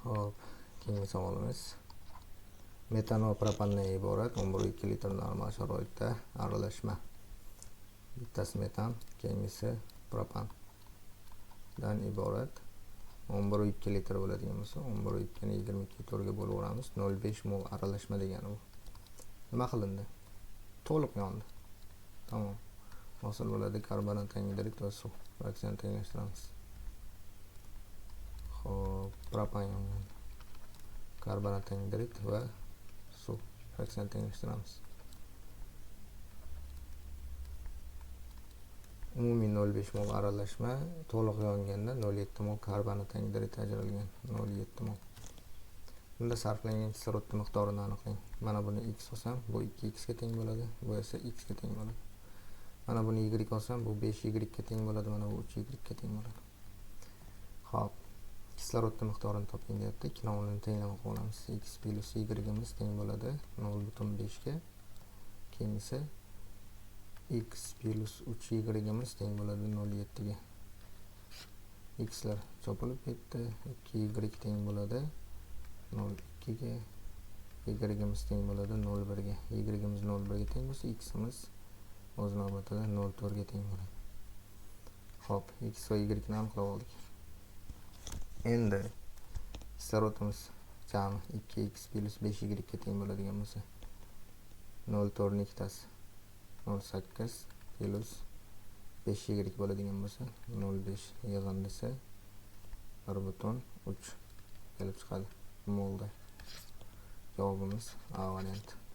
Xo'p, keyingi savolimiz. Metan va propandan iborat 11,2 litr normal sharoitda aralashma. Bittasi metan, keyingisi propandan iborat 11,2 litr bo'ladigan bo'lsa, 11,2 ni 22,4 ga bo'lib yuboramiz. 0,5 mol aralashma degani bu. Nima qilindi? To'liq yondi. Tamom. Hosil bo'ladi karbonat angidrid va suv. Reaksiyani tenglashtiramiz. Xo'p, propan yongan. Karbonat angidrid va suv. Reaksiyani tenglashtiramiz. Umumiy 0,5 mol aralashma to'liq yonganda 0,7 mol karbonat angidrid ajralgan. 0,7 mol. Bunda sarflangan kislorodning miqdorini aniqlang. Mana buni x olsam, bu 2x ga teng bo'ladi, bu esa x ga teng bo'ladi. Mana buni y olsam, bu 5y ga teng bo'ladi, mana bu 3y ga teng bo'ladi. Xo'p, kislorodning miqdorini toping deyapti. Ikkilovini tenglama qilib olamiz. X plus y'imiz teng bo'ladi 0,5 ga. Keyingisi x plus 3y'imiz teng bo'ladi 0,7 ga. Xlar chopilib ketdi. 2y teng bo'ladi 0,2 ga. Y'imiz teng bo'ladi 0,1 ga. Y'imiz 0,1 ga teng bo'lsa, ximiz o'z navbatida 0,4 ga teng bo'ladi. Xo'p, x va y ni aniqlab oldik. Endi kislorodimiz jami 2x plus 5y ga teng bo'ladigan bo'lsa, 0,4 ni ikkitasi 0,8 plus 5y bo'ladigan bo'lsa, 0,5 yig'indisi 1,3 kelib chiqadi molda. Javobimiz A varianti.